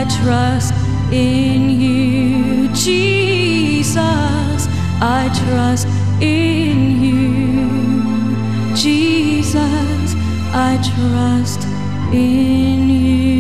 trust in you, Jesus. I trust in you, Jesus. I trust in you.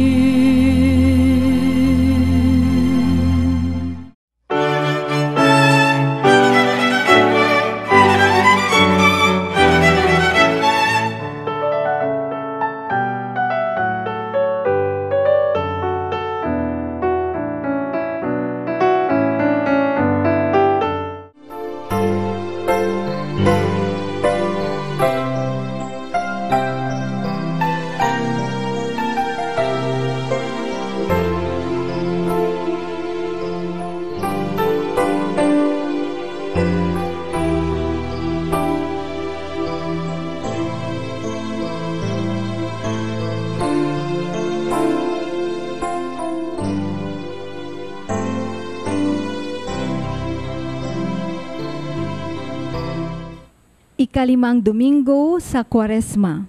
Ikalimang Domingo sa Kwaresma.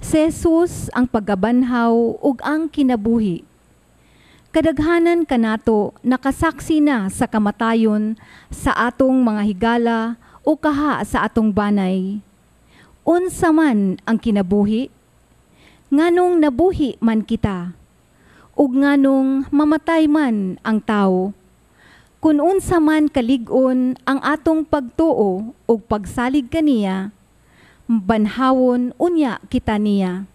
Si Jesus ang pagkabanhaw ug ang kinabuhi. Kadaghanan kanato nakasaksi na sa kamatayon sa atong mga higala o kaha sa atong banay. Unsa man ang kinabuhi? Nganong nabuhi man kita? Ug nganong mamatay man ang tao? Kun unsa man kalig-on ang atong pagtuo ug pagsalig kaniya, banhawon unya kita niya.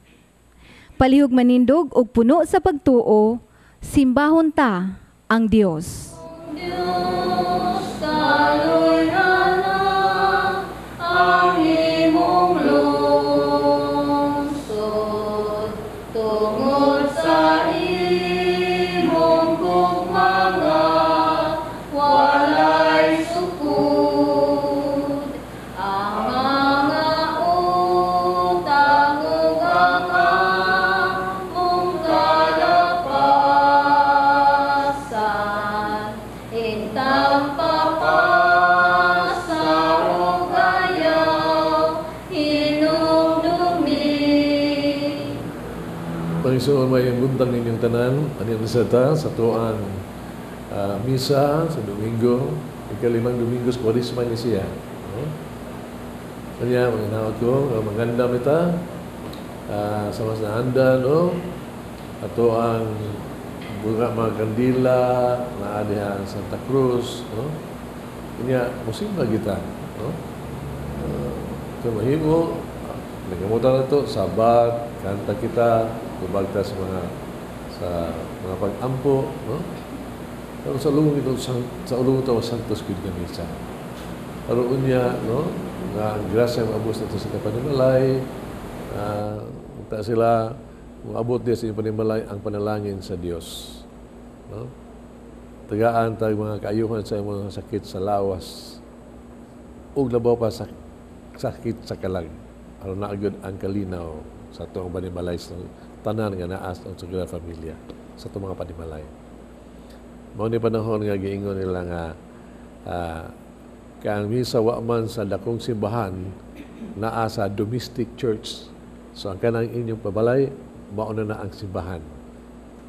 Palihog manindog og puno sa pagtuo, simbahon ta ang Dios. Diyos, kaluy-ana ang imong lungsod, tungod sa imong gugma nga walay sukod. Ang mga utang ug ang among kalapasan, intang papasa ug ayaw hinumdumi. Panginoon, may buntag ninyong tanan, anin sa ta sa tuang misa sa Domingo, ikalimang Domingo sa Kwaresma ni siya. No? Kanya, mga ko, maganda mita, sa mas nahanda, no? Ato ang mga kandila, naadiha ang Santa Cruz, no? Kanya, musimba kita, no? Ito mahimo, nagamutan na ito, Sabat, kanta kita, tubag ta sa mga pag-ampo, no? Pero sa ulong ito, sa ulong ito, Santos gud kami sa. Pero unya, no, nga ang grasya maabot na ito sa panimalay, ta sila maabot diya sa inyong panimalay ang panalangin sa Dios, no? Tagaan tag mga kaayuhan sa imong sakit sa lawas ug labaw pa sa sakit sa kalag. Aron naa gyud ang kalinaw sa atong panimalay sa tanan nga naa sa atong pamilya, sa atong mga panimalay. Mao ni panahon nga giingon nila nga kay ang misa wa man sa dakong simbahan, naa sa domestic church. So ang kanang inyong pabalay, mao na na ang simbahan.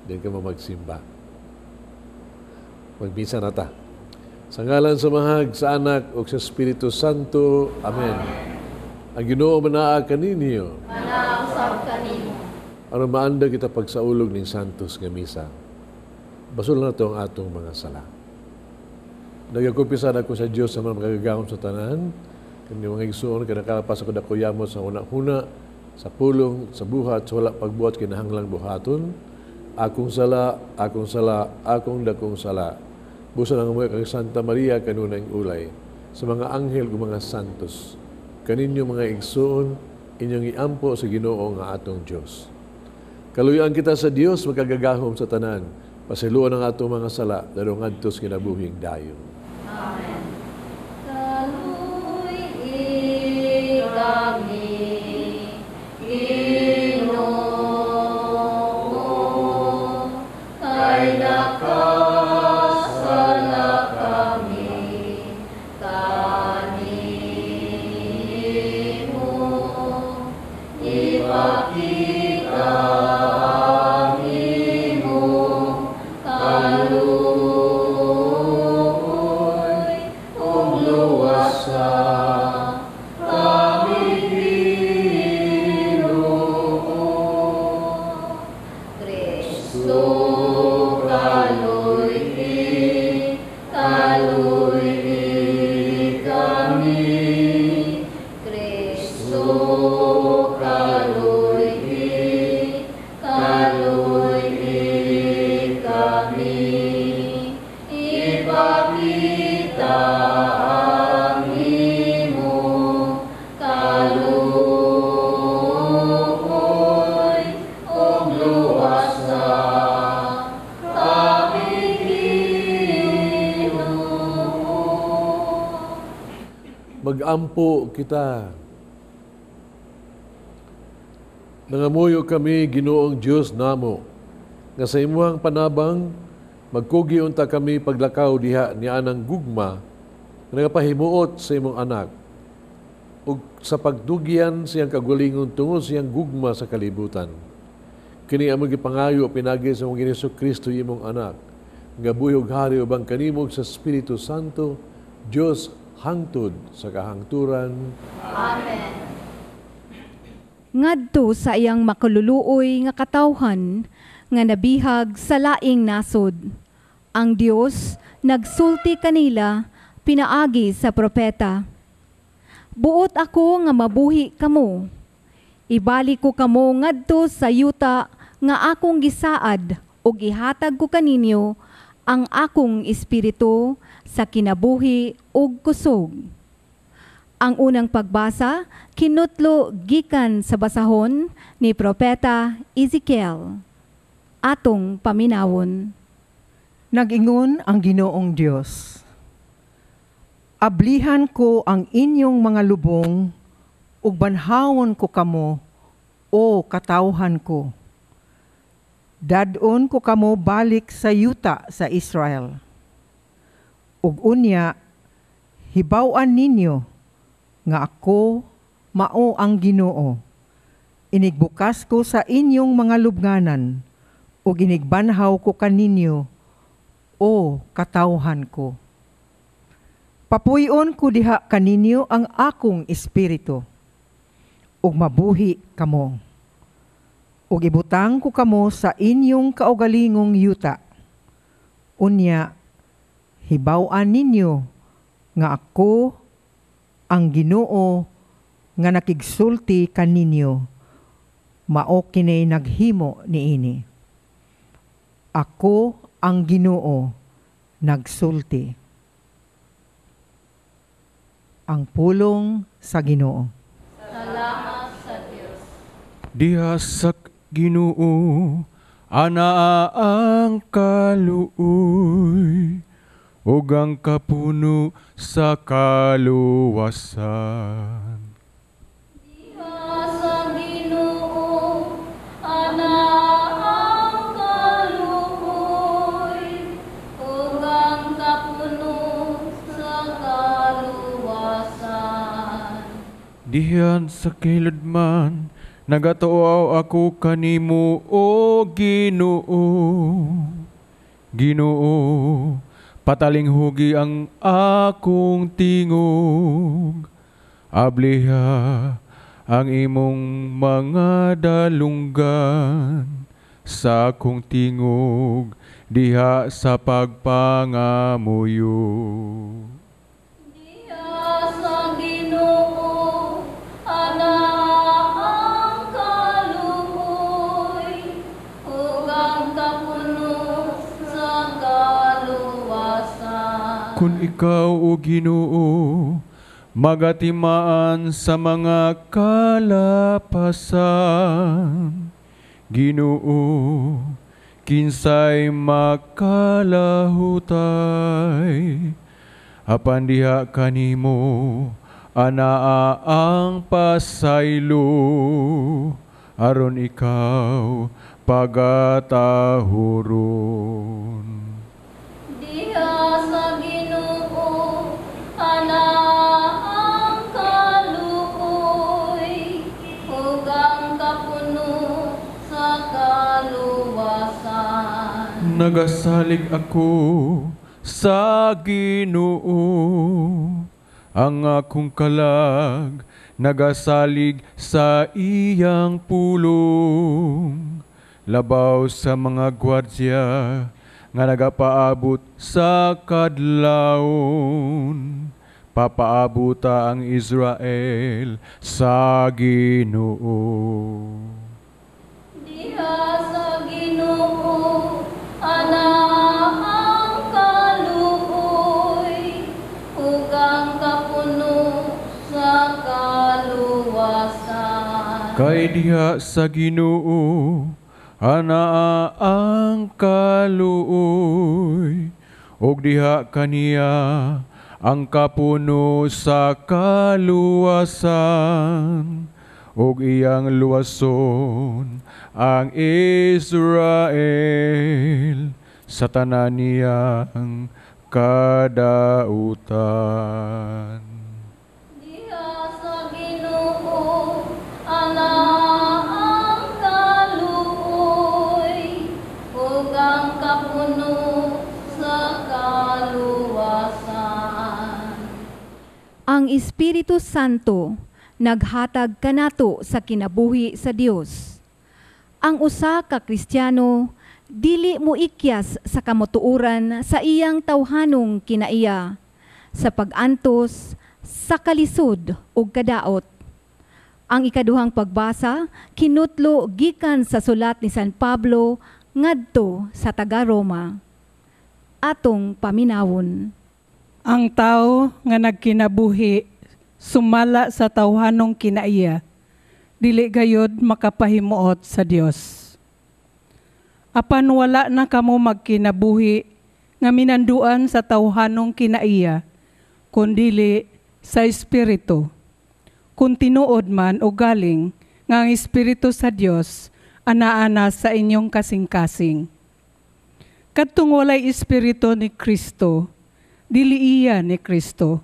Diyan ka magsimba. Magmisa na ta. Sa ngalan sa Mahag, sa Anak, ug sa Espiritu Santo. Amen. Ang Ginoo manaa kaninyo. Manaa usab kanimo. Aron maanda kita pagsaulog ning Santos nga misa. Basulan nato ang atong mga sala. Nagakumpisad ako sa Dios sa mga makagagahom sa tanan, kani mga igsoon kanakalapas ako dako yamot sa huna-huna, sa pulong, sa buhat, sa wala pagbuhat kinahanglang buhaton. Akong sala, akong sala, akong dakong sala. Busa ang amoy kang Santa Maria kanunay ulay, sa mga anghel ug mga santos. Kaninyo mga igsoon, inyong iampo sa Ginoo nga atong Dios. Kaluyan kita sa Dios makagagahom sa tanan. Pasiluan ang atong mga sala, lalo ngadto sa kinabuhing dayon. Amen. Kaluy-i kami, Ginoo, kay nakasala kami kanimo. Ipakita ang imong kami, Ginoo. Kristo, kaluy-i, kaluy-i kami. Kristo, kaluy-i, kaluy-i kami. Ipakita ang imong kaluoy ug luwasa kami, Ginoo. Magampo kita. Nangamuyo kami, Ginoong Dios namo, nga sa imuhang panabang magkugi unta kami paglakaw diha ni anang gugma nga nagapahimuot sa imong anak ug sa pagdugyan siyang kagulingon tungod sa iyang gugma sa kalibutan. Kini among gipangayo pinagi sa among Ginoong Kristo, imong anak, nga buhi ug hari uban kanimo sa Espiritu Santo, Dios hangtod sa kahangturan. Amen. Ngadto sa iyang makaluluoy nga katawhan nga nabihag sa laing nasod. Ang Dios nagsulti kanila pinaagi sa propeta. Buot ako nga mabuhi kamo. Ibalik ko kamo ngadto sa yuta nga akong gisaad ug ihatag ko kaninyo ang akong espiritu sa kinabuhi ug kusog. Ang unang pagbasa kinutlo gikan sa basahon ni Propeta Ezekiel. Atong paminawon. Nag-ingon ang Ginoong Dios, "Ablihan ko ang inyong mga lubong ug banhawon ko kamo, o katawhan ko. Dad-on ko kamo balik sa yuta sa Israel. Ug unya hibaw-an ninyo nga ako mao ang Ginoo. Inigbukas ko sa inyong mga lubnganan ug inigbanhaw ko kaninyo, o katawhan ko. Papuy-on ko diha kaninyo ang akong espiritu, ug mabuhi kamo. Ug ibutang ko kamo sa inyong kaugalingong yuta. Unya, hibaw-an ninyo nga ako ang Ginoo nga nakigsulti kaninyo, mao kini naghimo niini. Ako ang Ginoo nagsulti." Ang pulong sa Ginoo. Salamat sa Dios. Diha sa Ginoo anaa ang kaluoy ug ang kapuno sa kaluwasan. Diha sa Ginoo anaa ang kaluoy ug ang kapuno sa kaluwasan. Diha sa kahiladman nagatuo ako kanimo, o Ginoo. Ginoo, patalinghugi ang akong tingog. Abliha ang imong mga dalunggan sa akong tingog diha sa pagpangamuyo. Diha sa Ginoo anaa ang kaluoy ug ang kapuno sa kaluwasan. Kun ikaw, o Ginoo, magatimaan sa mga kalapasan, Ginoo, kinsay makalahutay? Apan diha kanimo anaa ang pasaylo, aron ikaw pagatahuron. Diha sa Ginoo anaa ang kaluoy ug ang kapuno sa kaluwasan. Nagasalig ako sa Ginoo. Ang akong kalag nagasalig sa iyang pulong, labaw sa mga gwardya nga nagapaabot sa kadlawon. Papaabuta ang Israel sa Ginoo. Diha sa Ginoo anaa ang kaluoy ug ang kapuno sa kaluwasan. Kay diha sa Ginoo anaa ang kaluoy, ug diha kaniya ang kapuno sa kaluwasan, ug iyang luwason ang Israel sa tanan niyang kadautan. Diha sa Ginoo anaa ang kaluoy ug ang kapuno sa kaluwasan. Ang Espiritu Santo naghatag kanato sa kinabuhi sa Dios. Ang usa ka Kristiyano dili moikyas sa kamutuoran sa iyang tawhanong kinaiya sa pag-antos sa kalisod ug kadaot. Ang ikaduhang pagbasa kinutlo gikan sa sulat ni San Pablo ngadto sa taga-Roma. Atong paminawon. Ang tao nga nagkinabuhi sumala sa tawhanong kinaiya, dili gayod makapahimuot sa Dios. Apan wala na kamo magkinabuhi nga minanduan sa tawhanong kinaiya, kundili sa Espiritu. Kung tinuod man o galing nga ang Espiritu sa Dios anaa-ana sa inyong kasing-kasing. Kadtong walay Espiritu ni Kristo, dili iya ni Kristo.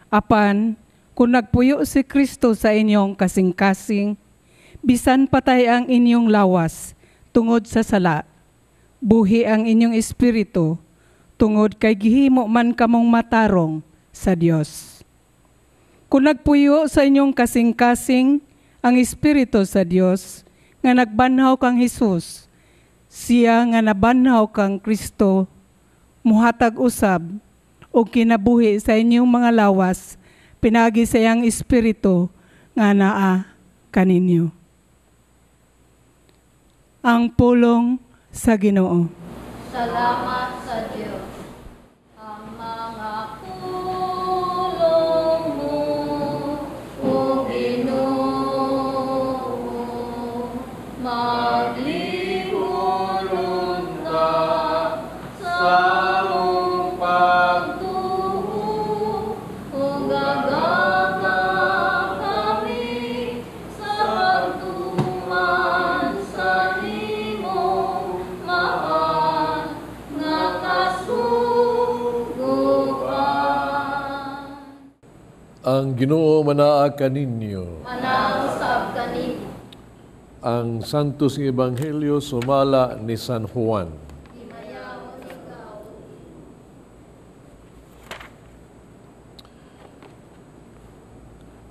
Apan, kung nagpuyo si Kristo sa inyong kasing-kasing, bisan patay ang inyong lawas tungod sa sala, buhi ang inyong espiritu tungod kay gihimo man kamong matarong sa Dios. Kung nagpuyo sa inyong kasing-kasing ang espiritu sa Dios nga nagbanhaw kang Hesus, siya nga nabanhaw kang Kristo, muhatag usab og kinabuhi sa inyong mga lawas pinaagi sa iyang espiritu nga naa kaninyo. Ang pulong sa Ginoo. Salamat sa Dios. Ang mga pulong mo, O Ginoo, maglihunon ta sa among pagtuo, ug agata kami sa pagtuman sa imong mahal nga kasuguan. Ang Ginoo manaa kaninyo. Manaa usab kaninyo. Ang Santos nga Ebanghelyo sumala ni San Juan. Himayaon ikaw.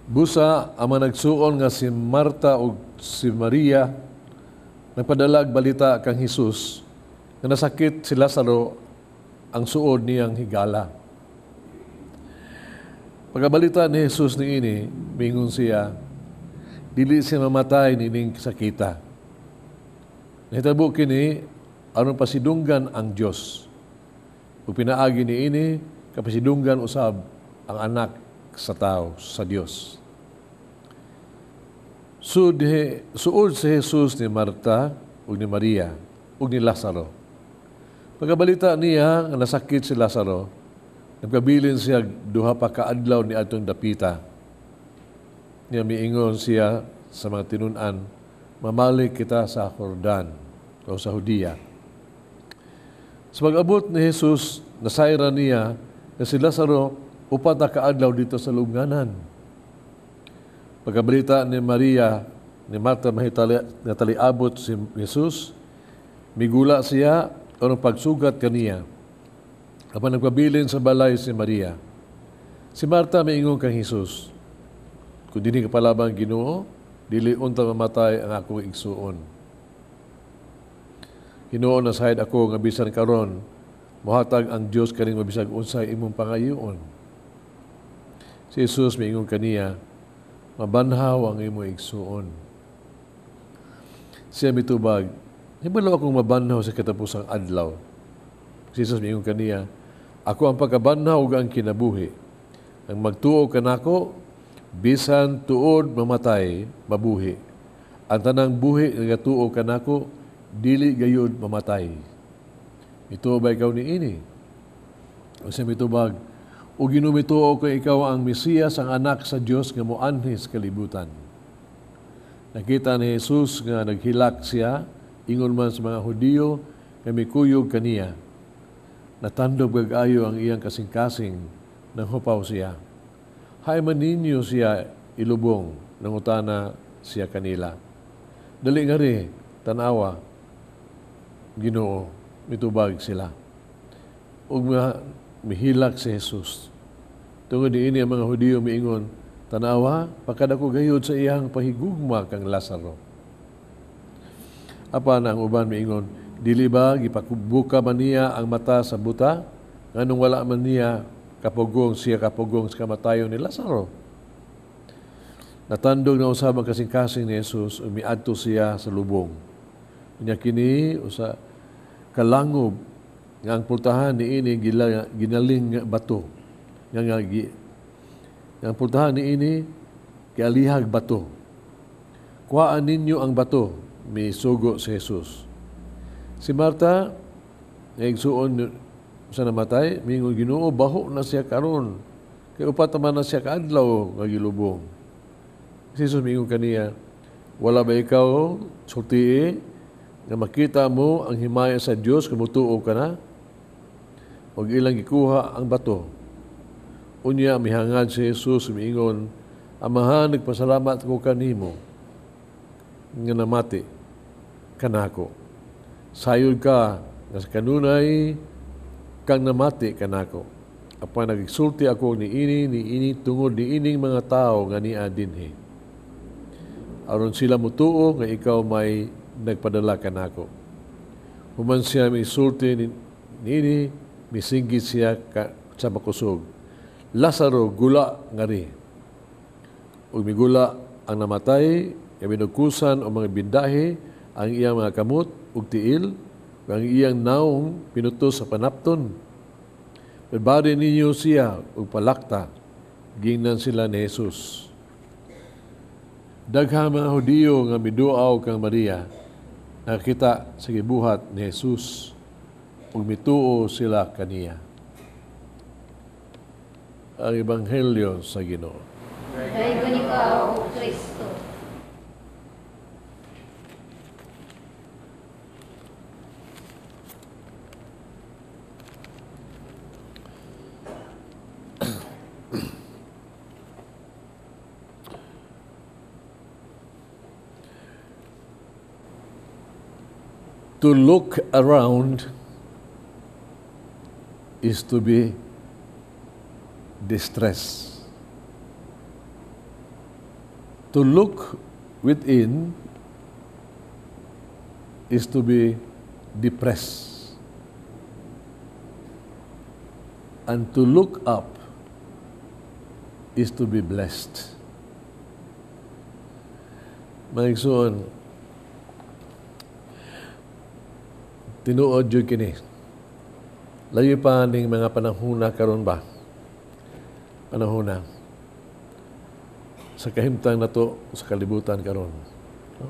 Busa ang mga nagsuon nga si Marta ug si Maria nagpadalag balita kang Hesus nga nasakit si Lazaro ang suod niyang higala. Pagkabalita ni Jesus niini, mingon siya, dili siya mamatay nining sakita. Nahitabo kini aron pasidunggan ang Dios. Ug pinaagi niini kapasidunggan usab ang anak sa tao sa Dios. Suod si Jesus ni Marta ug ni Maria ug ni Lazaro. Pagkabalita niya nga nasakit si Lazaro, nagkabilin siya duha pa kaadlaw ni atong dapita. Niya miingon siya sa mga tinun-an, mamalik kita sa Jordan o sa Judea. Sa pag-abot ni Jesus, nasayran niya na si Lazaro 4 na kaadlaw dito sa lubnganan. Pagkabalita ni Maria, ni Marta nataliabot si Jesus, migula siya aron pagsugat kaniya. Apan nagpabilin sa balay si Maria. Si Marta miingon kang Hesus, "Kung dinhi ka palabang, Ginoo, dili unta mamatay ang akong igsuon. Hinuon nasayod ako nga bisan karon mohatag ang Dios kaning mabisag unsay imong pangayoon." Si Jesus miingon kaniya, "Mabanhaw ang imong igsuon." Siya mitubag, "Hibalo akong mabanhaw sa katapusang adlaw." Si Jesus miingon kaniya, "Ako ang pagkabanhaw ug ang kinabuhi. Ang magtuo kanako, bisan tuod mamatay, mabuhi. Ang tanang buhi nga gatuo kanako, dili gayud mamatay. Mituo ba ikaw niini?" O siya mitubag, "O Ginoo, mituo ko ikaw ang Mesiyas, ang anak sa Dios nga moanhi sa kalibutan." Nakita ni Jesus nga naghilak siya, ingon man sa mga Hudiyo nga mikuyog kaniya. Natandob gag-ayo ang iyang kasing-kasing, nang hupaw siya. "Hay man ninyo siya ilubong," nangutana siya kanila. "Dali nga ri, tanawa, Ginoo," mitubag sila. Ug mihilak si Jesus. Tungod niini ang mga Hudiyo miingon, "Tanawa, pakadako gayud sa iyang pahigugma kang Lazaro." Apan ang uban miingon, "Dili ba gipabuka man niya ang mata sa buta, nganong wala man niya kapugong siya kapugong sa kamatayon ni Lazaro?" Natandog na usab ang kasing-kasing ni Jesus, ug miadto siya sa lubong. Unya kini usa kalangob nga ang pultahan niini ginaling nga bato. Nga ang pultahan niini gialihag bato. "Kuhaan ninyo ang bato," misugo si Jesus. Si Marta, nga igsuon sa namatay, mingon, "Ginoo, baho na siya karon. Kay upat naman na siya kaadlaw nga gilubong." Si Jesus mingon kaniya, "Wala ba ikaw sultii nga makita mo ang himaya sa Dios kung mutuo ka na?" Ug ilang gikuha ang bato. Unya mihangad si Jesus miingon, "Amahan, nagpasalamat ko kanimo nga namati kanako. Sayod ka nga sa kanunay kang namati kanako. Apan nagsulti ako niini tungod niining mga tawo nga niya dinhi, aron sila mutuo nga ikaw may nagpadala kanako." Human siya misulti niini, misinggit siya sa makusog, "Lazaro, gula ngari." Ug migula ang namatay, nga binukusan o mga bindahe ang iyang mga kamot ug tiil, ug ang iyang naong pinutos sa panapton. "Babari ninyo siya ug palakta," gingnan sila ni Jesus. Daghang mga Hudiyo nga miduaw kang Maria, nakita sa gibuhat ni Jesus ug mituo sila kaniya. Ang Ebanghelyo sa Ginoo. Daygon ikaw, O Kristo. To look around is to be distressed. To look within is to be depressed. And to look up is to be blessed. Mga igsoon, tinuod jud kini. Layo pa ning mga panahona karon ba? Panahona sa kahimtang nato sa kalibutan karon. No?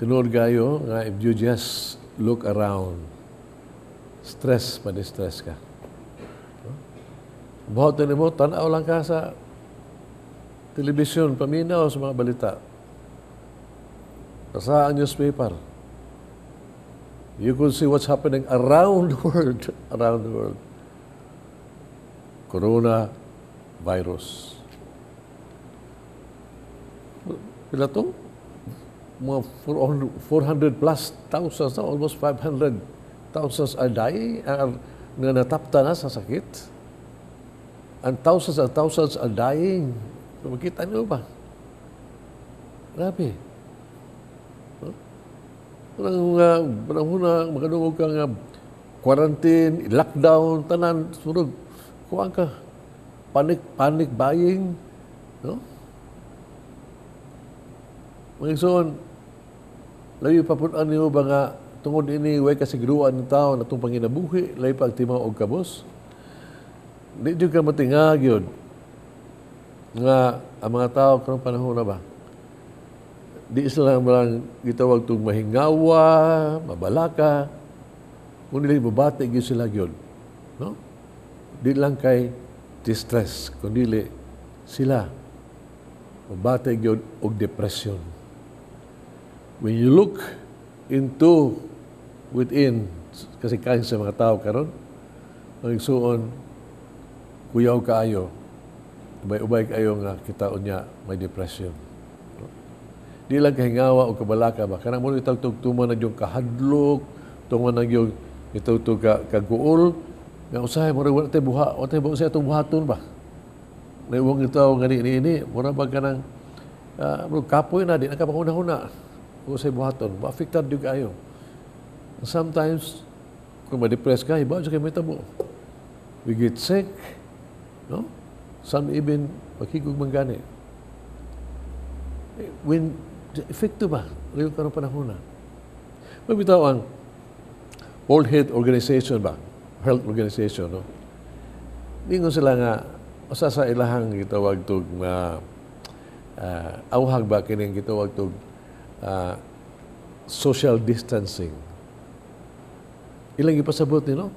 Tinuod gayo nga if you just look around, stress pa distress ka. No? Buhat na nimo, tan-aw lang ka sa telebisyon, paminaw sa mga balita. Basa ang newspaper. You could see what's happening around the world, around the world. Coronavirus. Pila to? Mga 400 plus thousands, almost 500 thousands are dying, are, nga natapta na sa sakit. And thousands are dying. So, makita niyo ba? Grabe. Huh? Parang panahon na makadungog ka nga quarantine, lockdown, tanan, surog, kuan ka. Panic, panic buying. No? Mga igsoon, layo papun-an niyo ba nga tungod ini way kasiguruan ng tao na itong panginabuhi, layo pa ang timaw og kabos? Di jud ka matingag yun nga ang mga tao karong panahon na ba di sila lang gitawag tug mahingawa, mabalaka, kundi mabati gyud sila gyud, no? Di lang kay distress, kundi sila mabati gyud og depression. When you look into within kasi kain sa mga tao karon, mga igsuon, kuyaw kaayo, ubay-ubay kayo nga kita unya may depression. No? Di lang kahingawa o kabalaka ba kanang mo itawag tuman na yung kahadlok, tuman na yung itawag ka kaguol nga usahay mo wala tay buha, wala tay buha sa atong buhaton ba. Naiwang itaw nga ni ini mura ba kanang kapoy na di na ka panghuna-huna kung sa buhaton, ma-affected jud kayo. Sometimes kung ma-depress ka, iba jud kay mahitabo. We get sick, no? Some even maghigog man gani. When epekto ba real karong panahon na. Mabitaw ang World Health Organization ba? Health Organization, no? Ningon sila nga usa sa ilahang gitawag tug nga awhag ba kining gitawag tug social distancing. Ilang gipasabot ni, no?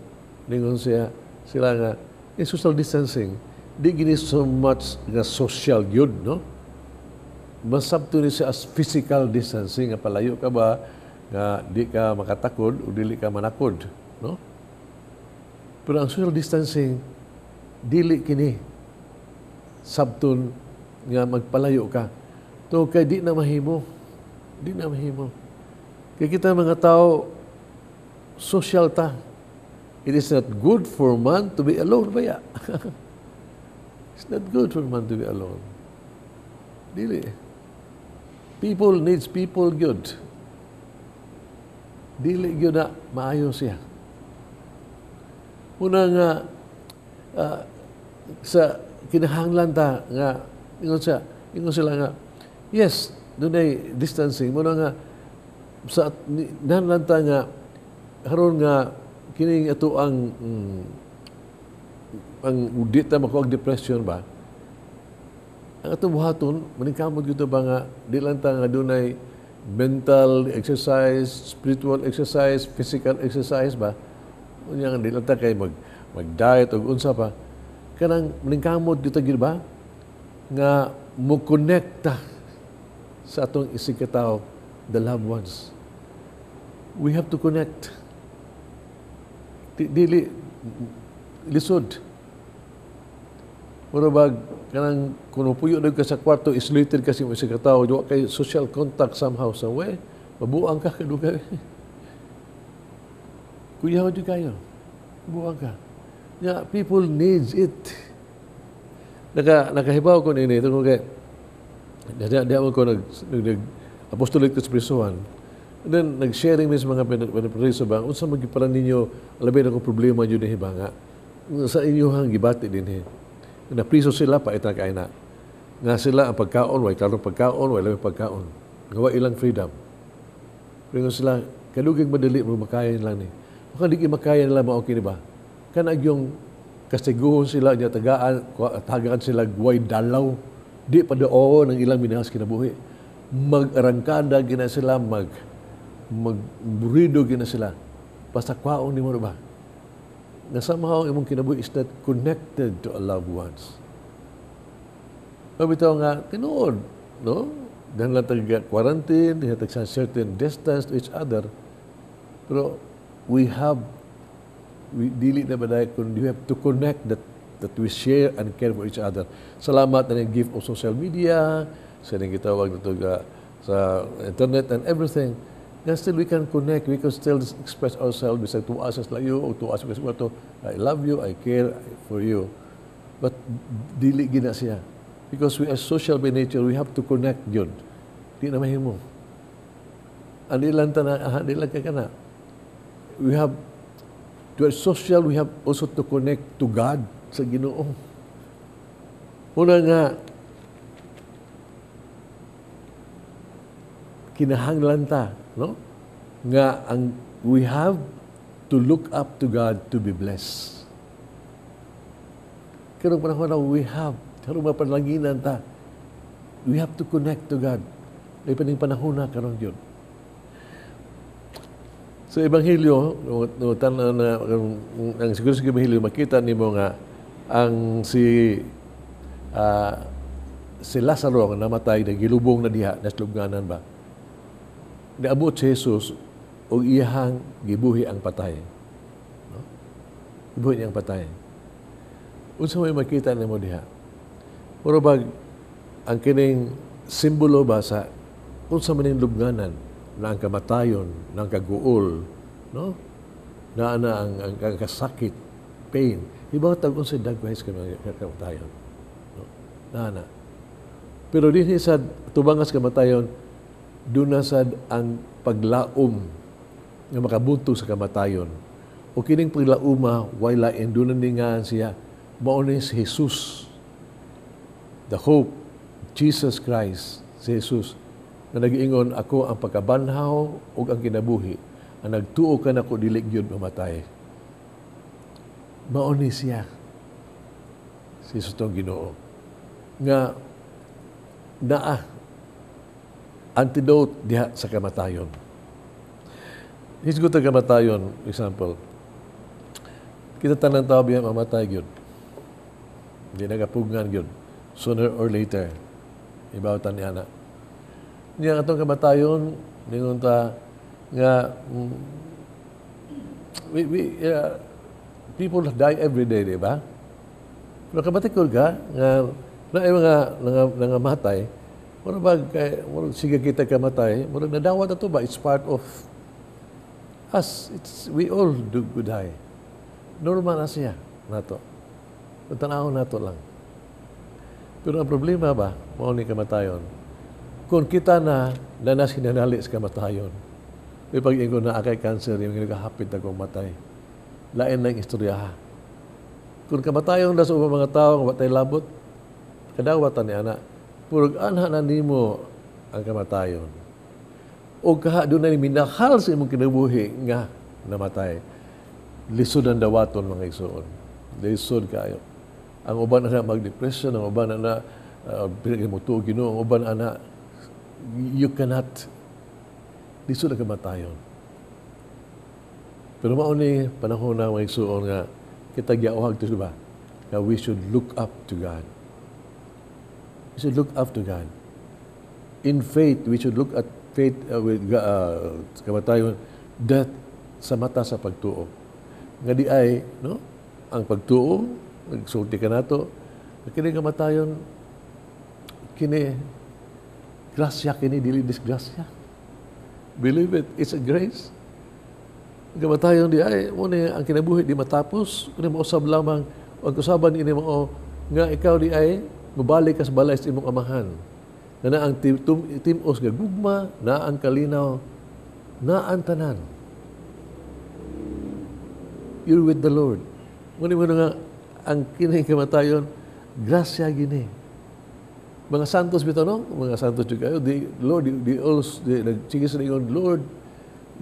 Ningon siya sila nga in social distancing di gini so much nga social gyud, no? Masabto ni siya as physical distancing nga palayo ka ba nga di ka makatakod o dili ka manakod, no? Pero ang social distancing dili kini sabton nga magpalayo ka. To kay di na mahimo. Di na mahimo. Kay kita mga tao, social ta. It is not good for man to be alone baya. It's not good for man to be alone. Dili. People needs people good. Dili gyud na maayo siya. Una nga sa kinahanglan ta nga ingon sila nga yes, dunay distancing muna nga sa nahanglan ta nga haron nga kining ato ang di ta makuha depression ba, ang atong buhaton maningkamot gyud ba nga di lang ta nga dunay mental exercise, spiritual exercise, physical exercise ba. Unya nga di lang ta kay mag diet og unsa pa, kanang maningkamot gyud ta gyud ba nga mo connect ta sa atong isig katawo, the loved ones. We have to connect. Dili lisod. Mura bag kanang kung puyo na ka sa kwarto, isolated kasi mo isig katawo, wa kay social contact somehow, somewhere, mabuang ka kadugay. Kuyaw jud kayo. Mabuang ka. Yeah, people needs it. Nakahibaw ko nini tungod kay di ko nag apostolate ko sa prisuhan. And then nag-sharing mi sa mga pinapriso ba, unsa man gyud ninyo labi na kung problema nyo dinhi ba nga sa inyong gibati dinhi. Napriso sila pa itang kay na. Nga sila ang pagkaon, way klarong pagkaon, way labing pagkaon. Nga wa ilang freedom. Pero sila, kalugig madali mo makaya nila ni. Kung di makaya nila mao kini ba? Kanag yung kastiguhon sila niya tagaan, tagaan sila guway dalaw. Di pa doon ang ilang minahas kinabuhi. Mag-arangkada gina sila, magburido gina sila. Basta kwaon ni mo ba? Nga somehow imong kinabuhi is not connected to a loved ones. Mabitaw nga, tinuod, no? Dahil lang tag quarantine, dahil tag certain distance to each other. Pero we dili na ba dahil kun we have to connect that we share and care for each other. Salamat na yung gift of social media, sa ning gitawag na sa internet and everything. Nga still we can connect, we can still express ourselves bisag tuwa sa layo o tuwa sa kwarto. I love you, I care for you. But dili gina siya. Because we are social by nature, we have to connect yun. Di na mahimo. Ani lang ta na, di lang kay kana. We have to are social, we have also to connect to God sa Ginoo. Una nga, kinahanglan ta, no? Nga ang we have to look up to God to be blessed. Karong panahon na we have, karong mapanlanginan ta, we have to connect to God. May paning panahon na karon yun. Sa Ebanghelyo, no, tan na, ang siguro sa Ebanghelyo, makita nimo nga ang si Lazaro nga namatay, nagilubong na diha, naslubnganan ba? Niabot si Jesus og iyahang gibuhi ang patay. No? Gibuhi niya ang patay. Unsa may makita nimo diha? Mura bag ang kining simbolo ba sa unsa man ning lubnganan na ang kamatayon, na ang kaguol, no? Na ang kasakit, pain. Iba tag unsa dagway sa kamatayon. No? Na. Pero dinhi sa tubangas kamatayon, doon na sad ang paglaom nga makabuntog sa kamatayon. O kining paglauma, way lain, doon na ningaan siya, mao ni si Jesus, the hope, Jesus Christ, si Jesus, na nag-iingon, ako ang pagkabanhaw ug ang kinabuhi, ang nagtuo ka nako dili gyud mamatay. Mao ni siya, si Jesus tong Ginoo, nga naa antidote diha sa kamatayon. Hisgot ang kamatayon, example, kita tanan tao biya mamatay gyud. Hindi nagapugngan gyud. Sooner or later, ibaw ta ni ana. Niya atong kamatayon, ningon ta nga we people die every day, di ba? Pero kabatikol ka nga na mga nangamatay, mura ba kay mura sige kita kamatay, mura nadawat ato ba? It's part of us. It's we all do die. Normal na siya nato. Tanaw nato lang. Pero ang problema ba, mao ni kamatayon. Kung kita na nanas hinanali sa kamatayon, may pag-ingon na akay cancer, yung nagahapit akong matay. Lain lang istorya ha. Kung kamatayon na sa ubang mga tao, nga watay labot, kadawatan ni ana, purog anha na nimo ang kamatayon. O kaha doon na minahal sa imong kinabuhi nga namatay. Lisod ang dawaton mga igsoon. Lisod kayo. Ang uban na mag-depression, ang uban na pinagmutuo Ginoo, ang uban na you cannot, lisod ang kamatayon. Pero mao ni panahon na mga igsoon nga kita giauhag to ba? Nga we should look up to God. We should look up to God. In faith, we should look at faith with kamatayon, death sa mata sa pagtuo. Nga di ay, no? Ang pagtuo, nagsulti ka nato, kini kamatayon, kini grasya, kini dili disgrasya. Believe it, it's a grace. Ang kamatayon di ay, mo ni ang kinabuhi di matapos, kuni mausab lamang, ang kusaban ini mao nga ikaw di ay mobalik ka sa balay sa imong amahan. Na na ang timos nga gugma, na ang kalinaw, na ang tanan. You're with the Lord. Ngunit mo na nga, ang kini kamatayon, grasya gini. Mga santos bitaw, no? Mga santos jud kayo, the Lord, the also, nagsigis na ingon, Lord,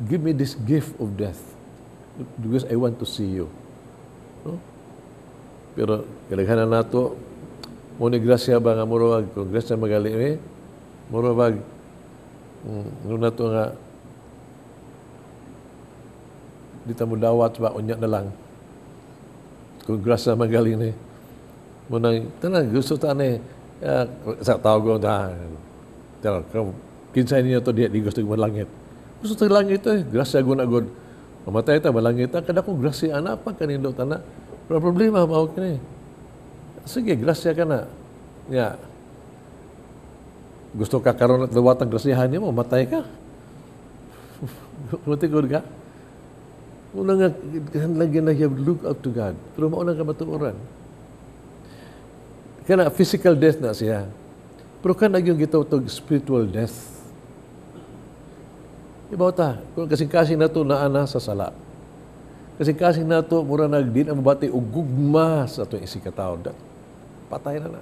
give me this gift of death because I want to see you. No? Pero kadaghanan nato, mo ni grasya ba nga murag kung grasya magali eh, murag no nato nga di ta mo dawat ba unya na lang. Kung grasya magaling ni mo nang tanan gusto ta ni sa tawag ko ta kinsa ninyo to di gusto malangit. Gusto ta langit eh, grasya gud na gud. Mamatay ta malangit ta kada kung grasya ana pa kanindot ana. Pero problema mao kini. Sige, grasya ka na. Ya. Gusto ka karon at dawatang grasyahan nimo, matay ka. Matigod ka. Una nga, lagi na you look up to God. Pero mauna ka matuoran. Kana physical death na siya. Pero kana yung gitawag spiritual death. Ibaw ta, kung kasing-kasing nato naa na sa sala. Kasing-kasing nato mura nag di na mabati og gugma sa atong isigkatawo. Patay na na.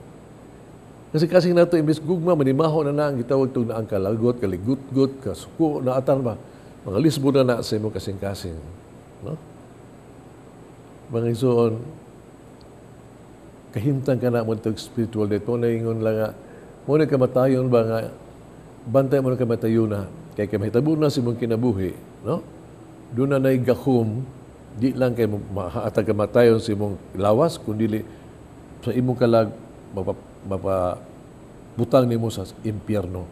Kasing-kasing nato imbes gugma manimaho na na ang gitawag tug na ang kalagot, kaligutgot, kasuko na atan ba. Mga lisbo na na sa imong kasing-kasing. No? Mga igsoon, kahimtang ka na mo itong spiritual death. Mo na ingon lang nga, mo na kamatayon ba nga, bantay mo na kamatayon na, kay kay mahitabo na sa imong kinabuhi, no? Doon na na'y gahom, di lang kay mahatag kamatayon sa imong lawas, kundi sa imong kalag, mapabutang nimo sa impyerno.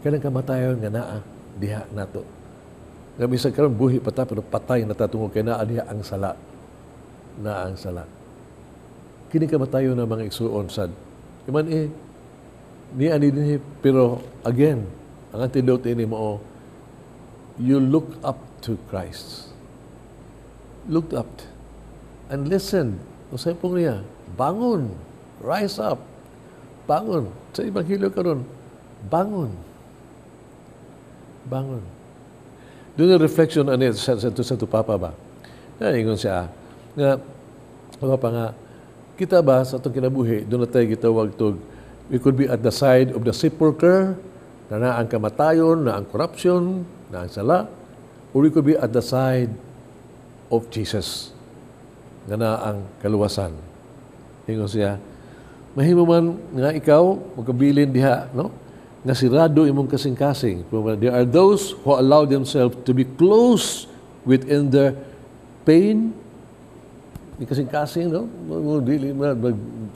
Kanang kamatayon nga naa, diha nato. Nga bisan karon buhi pa ta, pero patay na ta tungod kay naa diha ang sala. Naa ang sala. Kini kamatayon na mga igsuon sad. Iman eh, ni ani dinhi, pero again, ang antidote ini mo, you look up to Christ. Look up and listen. Usay pong niya, bangon, rise up, bangon. Sa Ebanghelyo karon, bangon. Bangon. Doon yung reflection ani sa Papa ba? Naingon siya nga pa nga kita ba sa atong kinabuhi, doon na tayo gitawag tog, we could be at the side of the sepulchre, na naa ang kamatayon, na ang corruption, na ang sala, or we could be at the side of Jesus, nga na ang kaluwasan. Ingon siya, mahimo man nga ikaw, magkabilin diha, no? Nga sirado imong kasing-kasing. There are those who allow themselves to be close within their pain, ni kasing-kasing, no? Dili,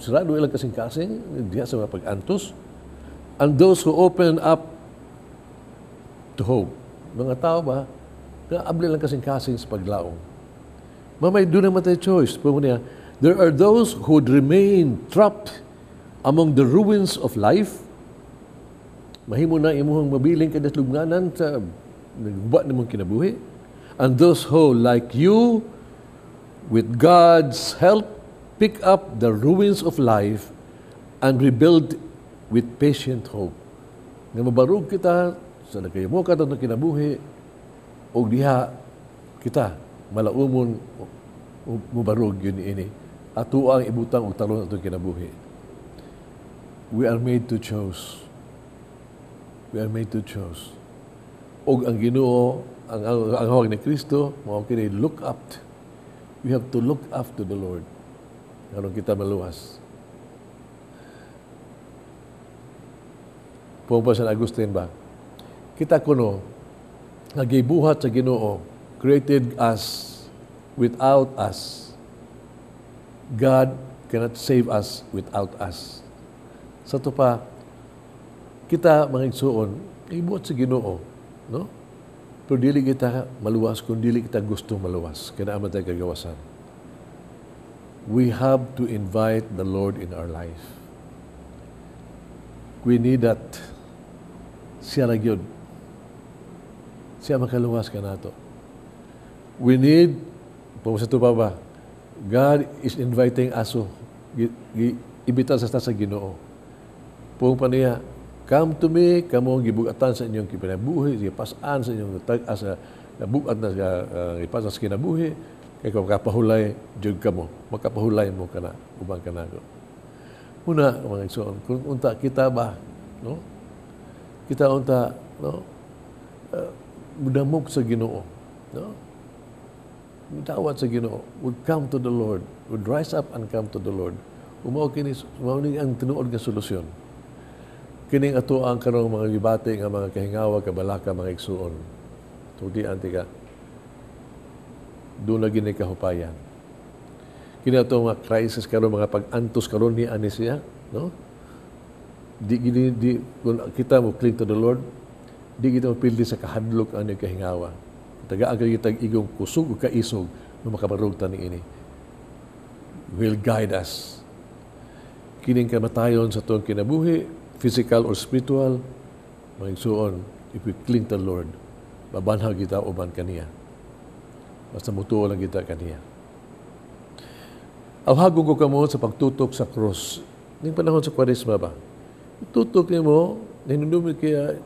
sirado ilang kasing-kasing, diha sa mga pag-antos. And those who open up to hope. Mga tao ba, nga abli lang kasing-kasing sa paglaong. Mamay, doon naman tayo choice. Pero niya, there are those who would remain trapped among the ruins of life. Mahimo na imuhang mabiling kada lubnganan sa nagguba nimong kinabuhi. And those who, like you, with God's help, pick up the ruins of life and rebuild with patient hope. Nga mabarog kita sa nagkayamo ka ng kinabuhi, o diha kita malaumon mubarog yun ini. Ato ang ibutang og talon atong kinabuhi. We are made to choose. We are made to choose. Og ang Ginoo, ang hawag ni Kristo, mao kini look up. We have to look up to the Lord. Aron kita maluwas. Puong pa San Agustin ba? Kita kuno, nagibuhat sa Ginoo, created us without us. God cannot save us without us. Sa ito pa, kita mga igsuon, ibuhat sa Ginoo, no? Pero dili kita maluwas kung dili kita gusto maluwas. Kaya naman tayo kagawasan. We have to invite the Lord in our life. We need that. Siya ra gyud. Siya makaluwas ka nato. We need, sa ito pa ba, God is inviting us to, ibitan sa Ginoo. Pung pa niya, come to me, kamo gibugatan sa inyong kinabuhi, gipasan sa inyong tag-as sa bugat na gipasan sa kinabuhi, kay kung makapahulay jud kamo, makapahulay mo kana uban kanako. Una, mga igsoon, kung unta kita ba, no? Kita unta, no? Mudamok sa Ginoo, no? Mudawat sa Ginoo, would come to the Lord, would rise up and come to the Lord. Umao kini, mao ni ang tinuod nga solusyon. Kining ato ang karong mga gibati nga mga kahingawa, kabalaka, mga igsuon. Tugdian tika. Doon na gini kahupayan. Kini ato mga crisis karon, mga pag-antos karon ni ani siya, no? Di gini di kung kita mo cling to the Lord, di kita mapildi sa kahadlok ani kahingawa. Tagaan kay kita igong kusog ug kaisog no makabarog ta niini. Will guide us. Kining kamatayon sa tuong kinabuhi, physical or spiritual, mga igsuon, if we cling to the Lord, mabanhaw kita uban kaniya. Basta mutuo lang kita kaniya. Awhagon ko kamo sa pagtutok sa krus. Ning panahon sa Kwaresma ba? Tutok nimo, nahinumdumi kaya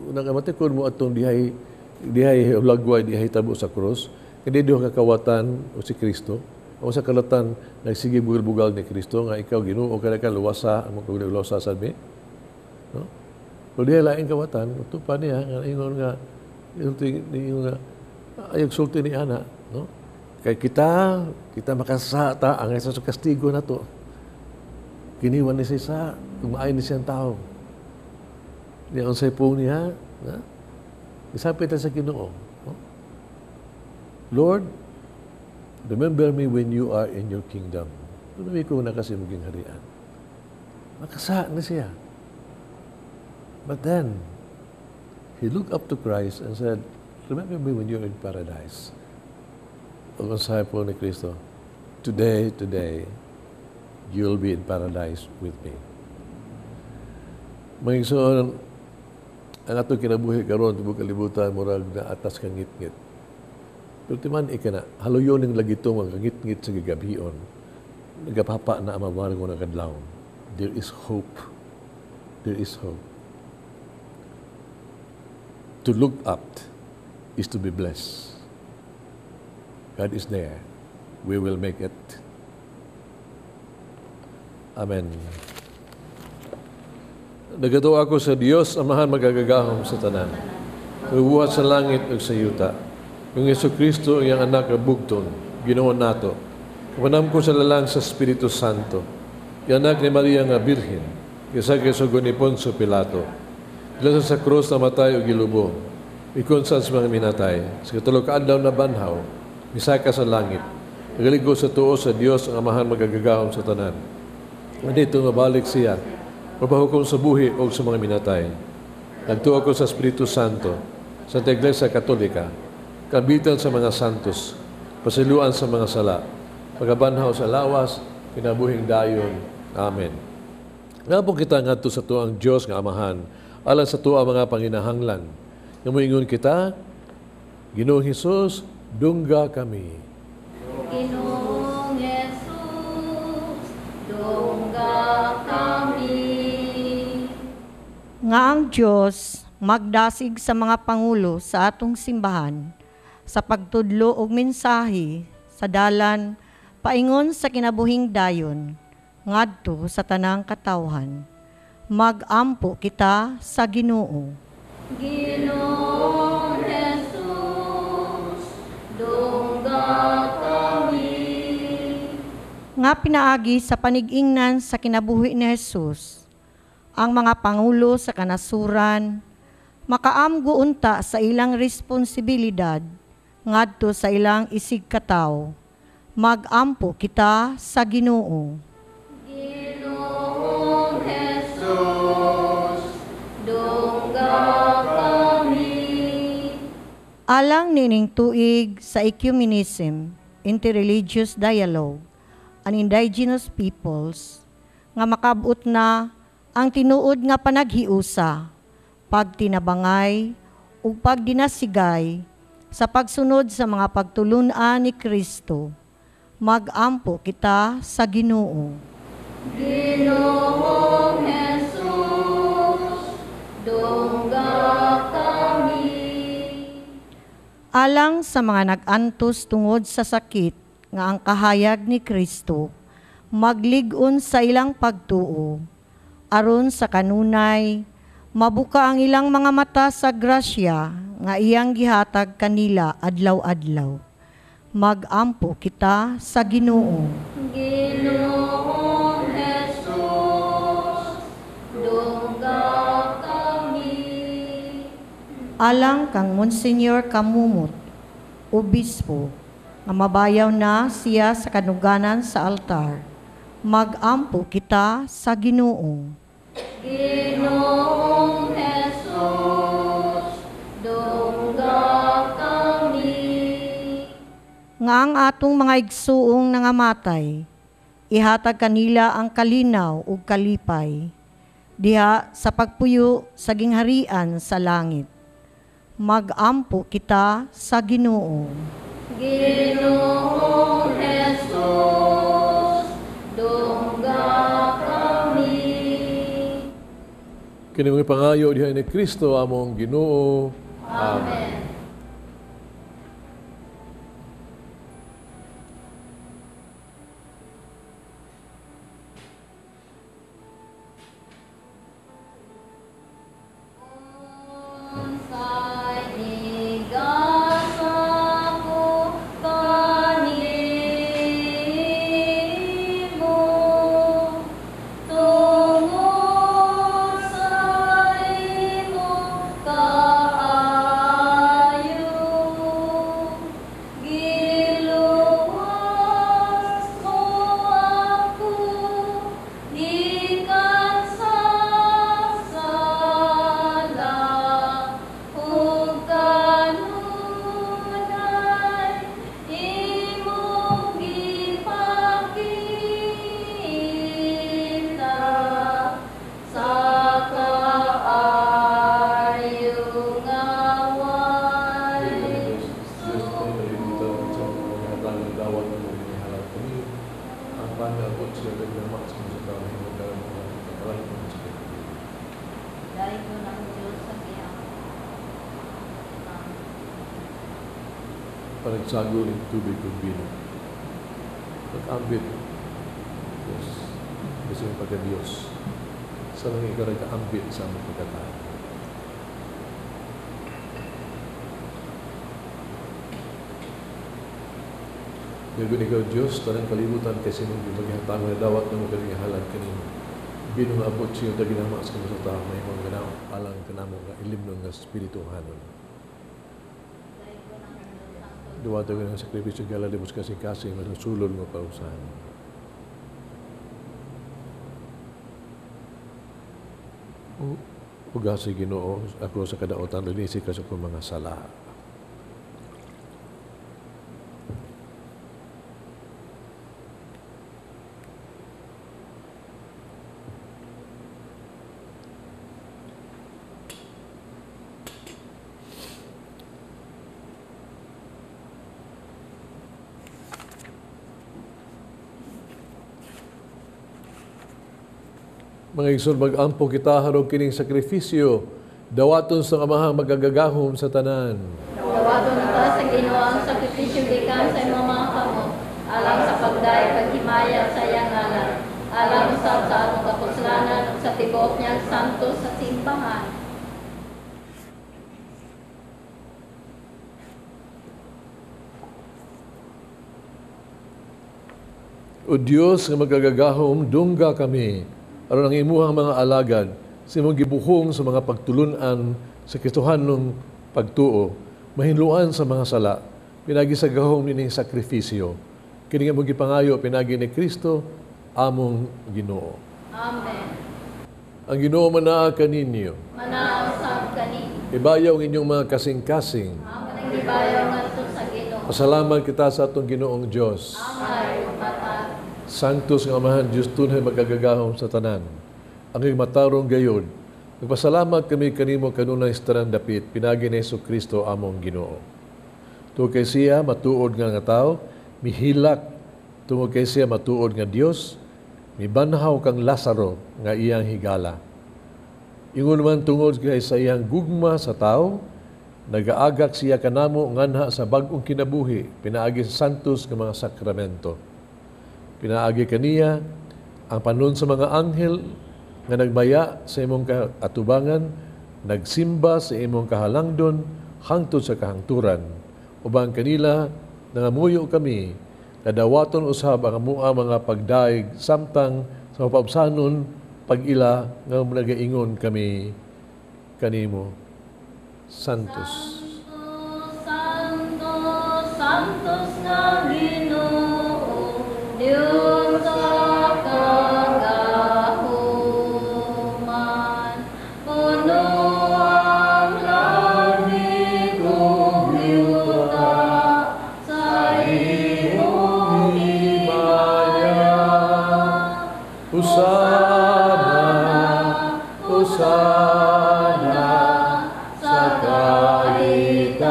nakamatikod mo atong dihay dihay lagway dihay tabo sa krus, kani duha ka kawatan o si Kristo. O sa kalatan nagsige bugal-bugal ni Kristo nga ikaw Ginoo kada ka luwasa ang mga luwasa sabi. No? Pero dihay laing kawatan, utupan niya nga ingon nga ingon nga ayog sulti ni ana, no? Kay kita kita makasata ang isa sa kastigo nato. Kiniwan ni siya, kumain ni siyang tao. Niya ang saypong niya, na? Isapit sa Ginoo. No? Lord, remember me when you are in your kingdom. Tunami ko na kasi maging harian. Makasa na siya. But then, he looked up to Christ and said, remember me when you're in paradise. O ang sabi po ni Kristo, today, today, you'll be in paradise with me. Mga igsoon, ang atong kinabuhi karon tubod kalibutan murag na atas kang ngit-ngit. Pero timan ika na, haluyon ng lagitong ang kangit-ngit sa gigabhion. Nagapapa na ang mawargo ng kadlaw. There is hope. There is hope. To look up is to be blessed. God is there. We will make it. Amen. Nagatuo ako sa Dios, Amahan magagagahom sa tanan. Nagbuhat sa langit ug sa yuta. Kung Hesus Kristo ang iyang anak nga bugton, Ginoo nato. Kapanam ko sa lalang sa Espiritu Santo. Iyang anak ni Maria nga Birhen, kaysa kay ni Poncio Pilato. Dila sa krus namatay ug gilubong. Ikon sa mga minatay. Sa katulo ka adlaw na banhaw, misaka sa langit. Nagaligo sa tuo sa Dios ang Amahan magagagahom sa tanan. Dito nga balik siya, mapahukom sa buhi o sa mga minatay. Nagtuo ako sa Espiritu Santo, sa Iglesia Katolika, kabitan sa mga santos, pasiluan sa mga sala, pagabanhaw sa lawas, kinabuhing dayon. Amen. Nga po kita ngadto sa tuang Dios nga Amahan, alang sa tuang mga panginahanglan. Nga moingon kita, Ginoong Hesus, dungga kami. Ginoong Hesus, dungga kami. Nga ang Dios magdasig sa mga pangulo sa atong simbahan sa pagtudlo og mensahe sa dalan paingon sa kinabuhing dayon ngadto sa tanang katawhan. Magampo kita sa Ginoo. Ginoong Hesus, dungga kami. Nga pinaagi sa panigingnan sa kinabuhi ni Jesus, ang mga pangulo sa kanasuran makaamgo unta sa ilang responsibilidad ngadto sa ilang isigkatawo. Magampo kita sa Ginoo. Ginoong Hesus, dungga kami. Alang nining tuig sa ecumenism, interreligious dialogue, and indigenous peoples, nga makabot na ang tinuod nga panaghiusa, pagtinabangay ug pagdinasigay sa pagsunod sa mga pagtulun-an ni Kristo. Magampo kita sa Ginoo. Ginoong Hesus, dungga kami. Alang sa mga nag-antos tungod sa sakit nga ang kahayag ni Kristo, maglig-on sa ilang pagtuo, aron sa kanunay, mabuka ang ilang mga mata sa grasya nga iyang gihatag kanila adlaw-adlaw. Magampo kita sa Ginoo. Ginoong Hesus, dungga kami. Alang kang Monsignor Camomot, Obispo, nga mabayaw na siya sa kanuganan sa altar. Magampo kita sa Ginoo. Ginoong Hesus, dungga kami. Nga ang atong mga igsuong nangamatay, ihatag kanila ang kalinaw ug kalipay, diha sa pagpuyo sa gingharian sa langit. Magampo kita sa Ginoo. Ginoong Hesus, dungga kami. Kini mga pangayo diha ni Kristo among Ginoo. Amen. Panagsago ng tubig ug bino. Pag-ambit, Diyos, kasi yung pagka-Diyos, sa lang ikaw nag-ambit sa among pagkatao. Gagun ikaw, Diyos, tanang kalibutan kasi mong gimagihatan na dawat ng mga halad kanimo. Bino nga abot siya taginama sa mga tao, may mga ganaw, alang kanamo nga ilimnon nga spirito hanon. Duwata ko ng sakripisyo gala di kasing-kasing masusulod mo pausahan. Ugasi Ginoo ako sa kadaotan, linisi ka sa akong mga sala. Mga igsoon, mag-ampo kita harog kining sakripisyo, dawaton sa Amahang magagagahom sa tanan. Dawaton ta sa Ginoo ang sakripisyo gikan sa imong mga kamot, alang sa pagday paghimaya sa iyang ngalan, alang usab sa atong kapuslanan ug sa tibuok niyang santo sa simbahan. O Dios nga magagagahom, dungga kami aron ang imuhang mga alagad sa imong gibuhong sa mga pagtulunan sa Kristohanong pagtuo, mahinluan sa mga sala, pinagi sa gahom nining sakripisyo. Kini nga imong gipangayo pinagi ni Kristo among Ginoo. Amen. Ang Ginoo manaa kaninyo. Manaa usab kaninyo. Ibayaw ang inyong mga kasing-kasing. Amen. Ang ibayaw ngadto sa Ginoo. Pasalamat kita sa atong Ginoong Dios. Amen. Sanctus nga Amahan Dios tunay magagagahom sa tanan. Ang iyong matarong gayod. Nagpasalamat kami kanimo kanunay sa tanang dapit pinagi ni Hesus Kristo among Ginoo. Tungod kay siya matuod nga nga tawo, mihilak tungod kay siya matuod nga Dios, mibanhaw kang Lazaro nga iyang higala. Ingon man tungod kay sa iyang gugma sa tawo, nagaagak siya kanamo nganha sa bag-ong kinabuhi pinaagi sa santos nga mga sakramento. Pinaagi kaniya ang panon sa mga anghel nga nagmaya sa imong kaatubangan, nagsimba sa imong kahalangdon hangtod sa kahangturan. Ubang kanila nangamuyo kami, kadawaton usab ang amua mga pagdaig samtang sa mapaubsanon pag-ila nga nagaingon kami kanimo. Santos. Santo, Santo, Santos nga Ginoo, Dios sa kagahuman, puno ang langit ug yuta sa imong himaya. Hosana, Hosana sa kaitaasan.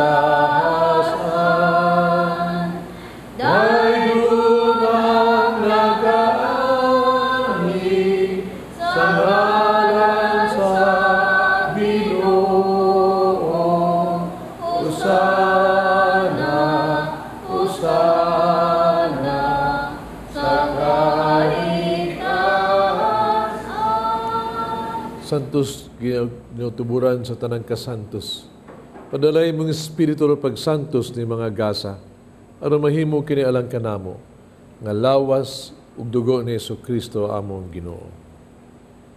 Dayon ang nagaanhi sa ngalan sa Santos ginutuburan sa tanang kasantos. Padalay mong espiritu ro pagsantos ni mga gasa aron mahimo kini alang kanamo nga lawas ug dugo ni Hesukristo among Ginoo.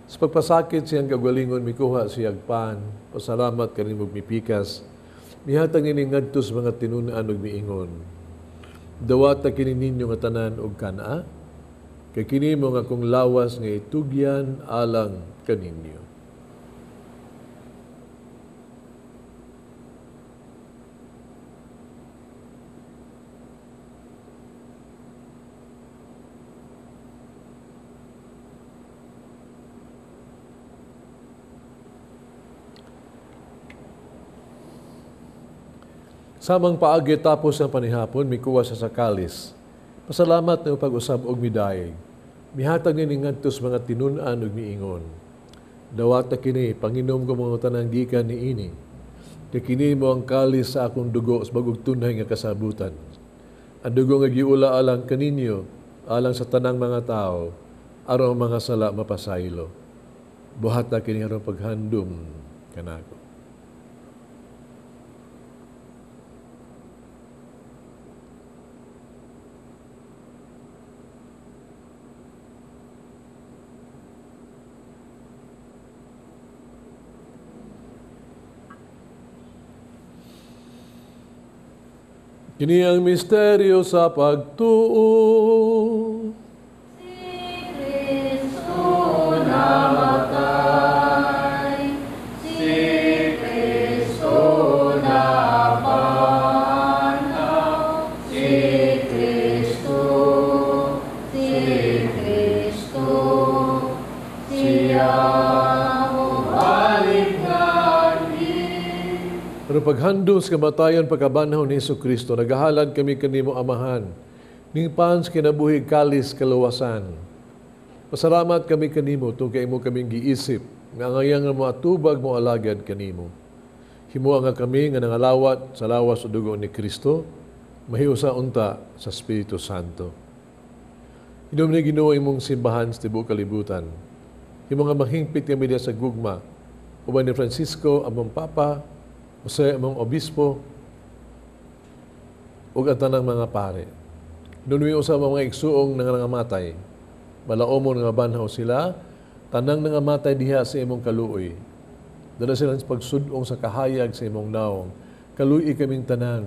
Sa pagpasakit siyang kagalingon mikuha siyag pan, pasalamat kanimo mipikas, mihatag nini ngadto sa mga tinun-an ug miingon. Dawata kini ninyo nga tanan og kana, kay kini mo nga akong lawas nga itugyan alang kaninyo. Samang paagi tapos ang panihapon, mikuha siya sa kalis. Pasalamat na pag-usab og midayeg. Mihatag ni ngadto sa mga tinun-an ug miingon. Dawata kini, panginom ko mga tanang gikan niini. Kay kini mo ang kalis sa akong dugo sa bagong tunay nga kasabutan. Ang dugo nga giula alang kaninyo, alang sa tanang mga tao, aron ang mga sala mapasaylo. Buhata kini aron paghandom kanako. Kini ang misteryo sa pagtuo. Si Kristo namatay, si Kristo napangaw, si Kristo, siya mubalik ngani. Pero paghandom sa kamatayon pagkabanhaw ni Hesukristo, nagahalad kami kanimo Amahan, ning pans kinabuhi kalis kaluwasan. Pasalamat kami kanimo tungkol kay imo kaming giisip, nga angayang nga moatubag mo alagad kanimo. Himoa nga kami nga nangalawat sa lawas o dugo ni Kristo, mahiusa unta sa Espiritu Santo. Hinom ni Ginoo imong simbahan sa tibuok kalibutan. Himo nga mahingpit kami diha sa gugma, uban ni Francisco among Papa, Jose among Obispo, ug ang tanang mga pare. Nunuy usab ang mga igsuong nangangamatay. Malaomon nga banhaw sila, tanang nangamatay diha sa imong kaluoy. Dala sila sa pagsudong sa kahayag sa imong naong. Kaluoy kaming tanan.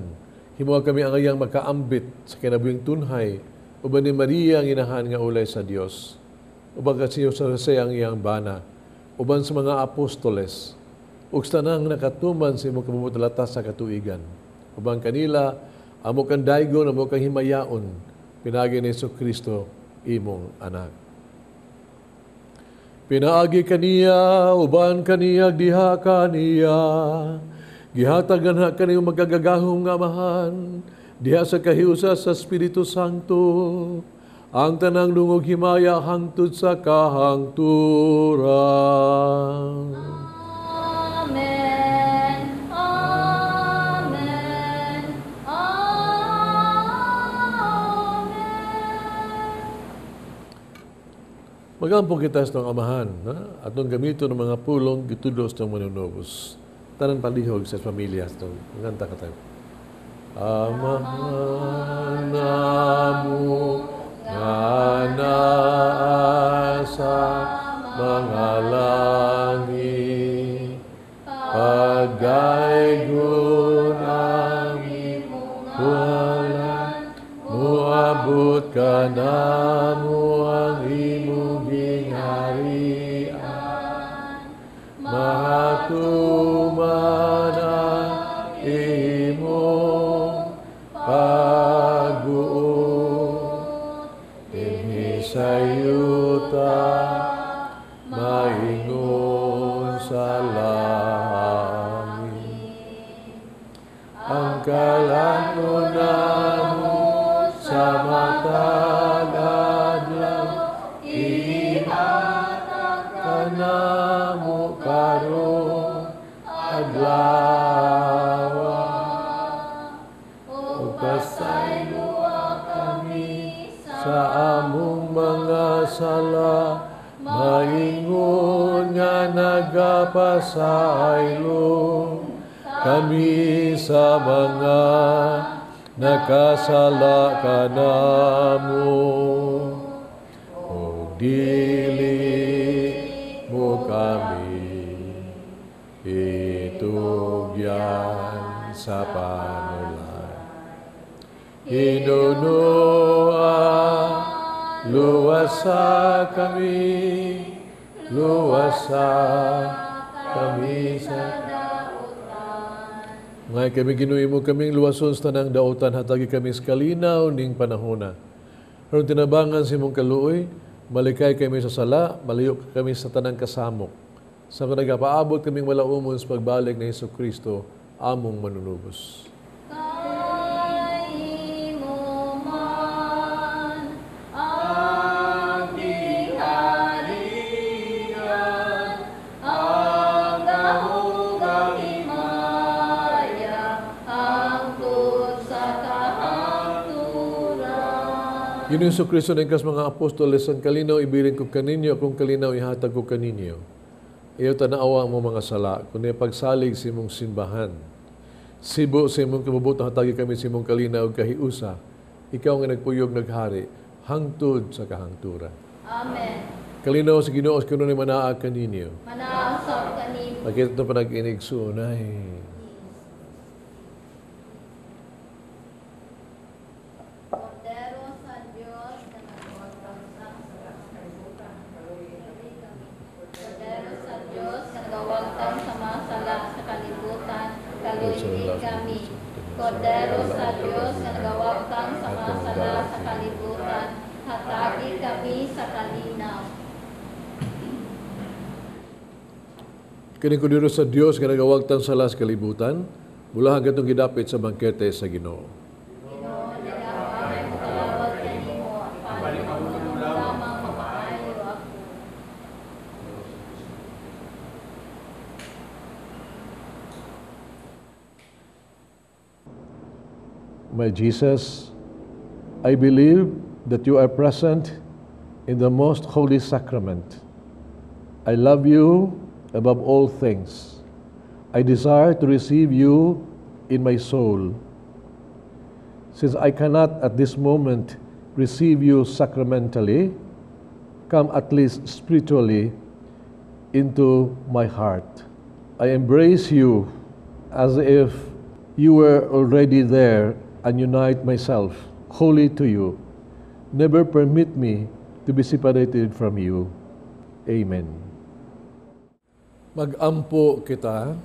Himoa kami ang ayang makaambit sa kinabuhing tunhay, uban ni Maria ang inahan nga ulay sa Dios. Uban ka si Jose ang iyang bana, uban sa mga apostoles, ug sa tanang nakatuman sa imong kabubut-latas sa katuigan. Uban kanila, amo kang daygon, amo kang himayaon, pinaagi ni Hesukristo, imong anak. Pinaagi kaniya, uban kaniya, diha kaniya, gihatagan ha kaniyo magagagahom nga amahan, diha sa kahiusa sa Espiritu Santo, ang tanang lungog himaya hangtod sa kahangturan. Amen. Amen. Amen. Magampo kita sa itong amahan, ha? Atong gamito ng mga pulong gitudos ng manunubos. Tanan palihog sa pamilya. Nganta ka tayo. Amahan namo nga naa sa mga langit, pagdaygon ang imong ngalan, moabot kanamo ang imong gingharian, mahatuman ang imong pagbuot dinhi sa yuta, maingon sa langit. Ang kalan-on namo sa matag adlaw, ihatag kanamo karon adlaw. Ug pasayloa kami sa among mga sala, maingon nga nagapasaylo Pasaylo kami sa mga nakasala kanamo, ug dili mo kami itugyan sa panulay. Hinunoa, luwasa kami, luwasa kami sa Ngay kami Ginoo mo kaming luwason sa tanang dautan, hatagi kami sa kalinaw ning panahona. Aron tinabangan sa imong kaluoy, malikay kami sa sala, malayo kami sa tanang kasamok. Sa nagapaabot kaming malaumon sa pagbalik ni Hesus Kristo, among manunubos. Ginoong Jesucristo, nagkas mga apostoles, ang kalinaw ibilin ko kaninyo, akong kalinaw ihatag ko kaninyo. Iyo tanawa ang mga sala, kundi pagsalig sa imong simbahan. Sibo sa imong kabubutan, hatagi kami sa imong kalinaw kahiusa. Ikaw nga nagpuyog naghari, hangtod sa kahangturan. Amen. Kalinaw sa Ginoo, kuno ni manaa kaninyo. Manaa sa kaninyo. Nakita ito panag-inig sunay. Kordero sa Diyos nga nagawagtang sa mga sala sa kalibutan, hatagi kami sa kalinaw. Kini kordero sa Diyos nga nagawagtang sala sa kalibutan, mula hanggatong gidapit sa bangkete sa Ginoo. Ginoo, nagaamay mo kalawag kanimo, apan mo lamang mapaayo ako. My Jesus, I believe that you are present in the most holy sacrament. I love you above all things. I desire to receive you in my soul. Since I cannot at this moment receive you sacramentally, come at least spiritually into my heart. I embrace you as if you were already there and unite myself wholly to you. Never permit me to be separated from you. Amen. Mag-ampo kita.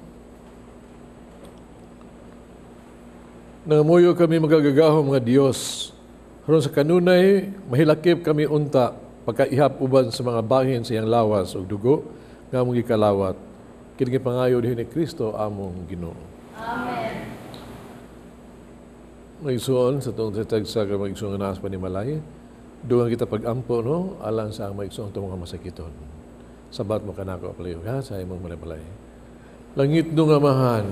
Nangamuyo kami magagagahom nga Dios. Aron sa kanunay, mahilakip kami unta pagkaihap uban sa mga bahin sa iyang lawas ug dugo nga among gikalawat. Kini gipangayo dinhi ni Kristo among Ginoo. Amen. Maigsoon sa itong tagsa ka maigsoon nga naas panimalay. Dugang kita pag-ampo, no? Alang sa ang maigsoon itong mga masakiton. Sabat mo kanako, palayo ka sa imong manimalay. Langit nung amahan,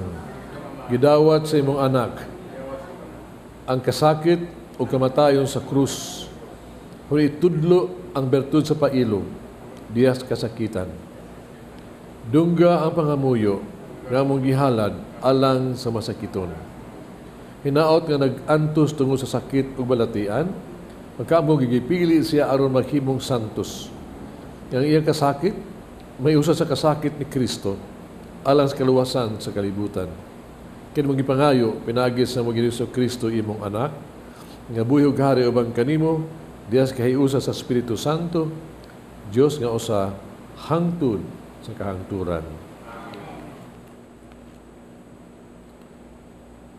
gidawat sa imong anak, ang kasakit o kamatayon sa krus. Huli itudlo ang bertud sa pailog, diyas kasakitan. Dungga ang pangamuyo, nga among gihalad alang sa masakiton. Hinaot nga nag-antos tungo sa sakit ug balatian, magkaamong gigipili siya aron maghimong santos. Ang iyang kasakit, may usa sa kasakit ni Kristo, alang sa kaluwasan sa kalibutan. Kini mong gipangayo, pinaagi sa mong Hesus Kristo imong anak, nga buhi ug hari uban kanimo, dias kahiusa sa Espiritu Santo, Dios nga usa hangtod sa kahangturan.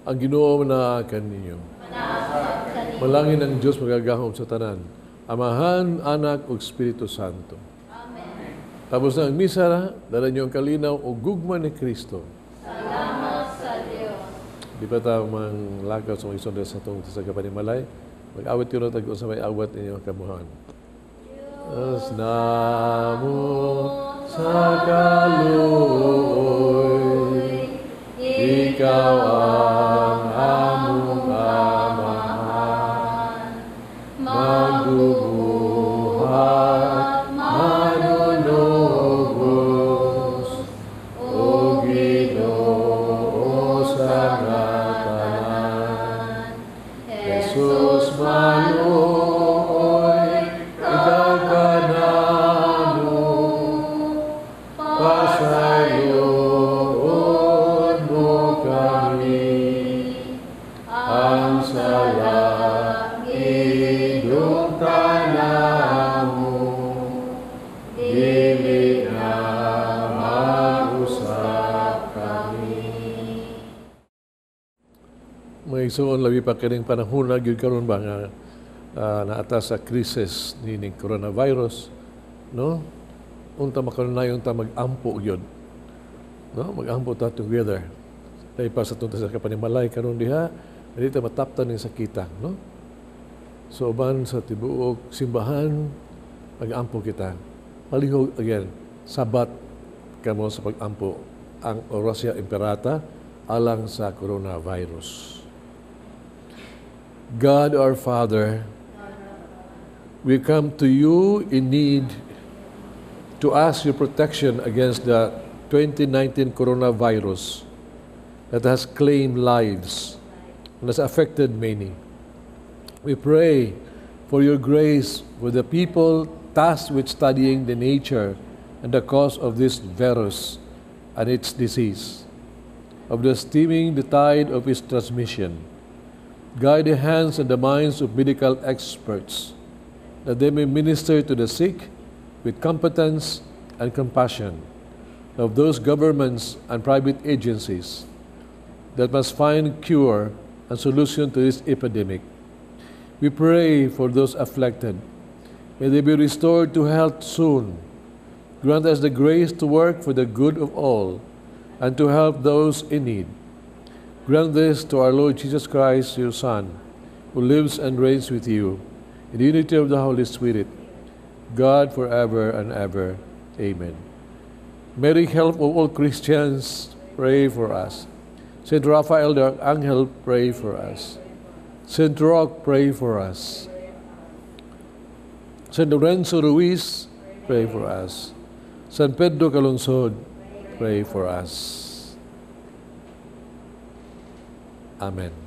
Ang Ginoo manaa kaninyo. Malangin ang Dios magagahom sa tanan, Amahan, Anak ug Espiritu Santo. Amen. Tapos na ang misa, dala niyo ang kalinaw o gugma ni Kristo. Salamat sa Dios. Di pa ta manglakaw sa mga isong sa itong sa kapanimalay. Mag-awit yun na tag sa may awat ninyo ang kamuhan. Diyos namo sa kaluoy, ikaw ang among amahan, magbubuhat, manunubos, Mga igsoon, labi pa kining panahon na gyud karon ba nga naa ta sa crisis ni coronavirus, no? Unta makanunayon ta mag-ampo gyud. No? Mag-ampo ta together. Dahil pa sa tunta sa kapanimalay karon diha, dili ta mataptan ning sakita, no? So uban sa tibuok simbahan, mag-ampo kita. Palihog again, sabat kamo sa pag-ampo ang Orasya Imperata alang sa coronavirus. God our Father, we come to you in need to ask your protection against the 2019 coronavirus that has claimed lives and has affected many. We pray for your grace for the people tasked with studying the nature and the cause of this virus and its disease, of the stemming the tide of its transmission. Guide the hands and the minds of medical experts, that they may minister to the sick with competence and compassion, of those governments and private agencies that must find cure and solution to this epidemic. We pray for those afflicted. May they be restored to health soon. Grant us the grace to work for the good of all and to help those in need. Grant this to our Lord Jesus Christ, your Son, who lives and reigns with you in the unity of the Holy Spirit, God forever and ever. Amen. Mary, help of all Christians, pray for us. Saint Raphael the Archangel, pray for us. Saint Roch, pray for us. Saint Lorenzo Ruiz, pray for us. San Pedro Calungsod, pray for us. Amen.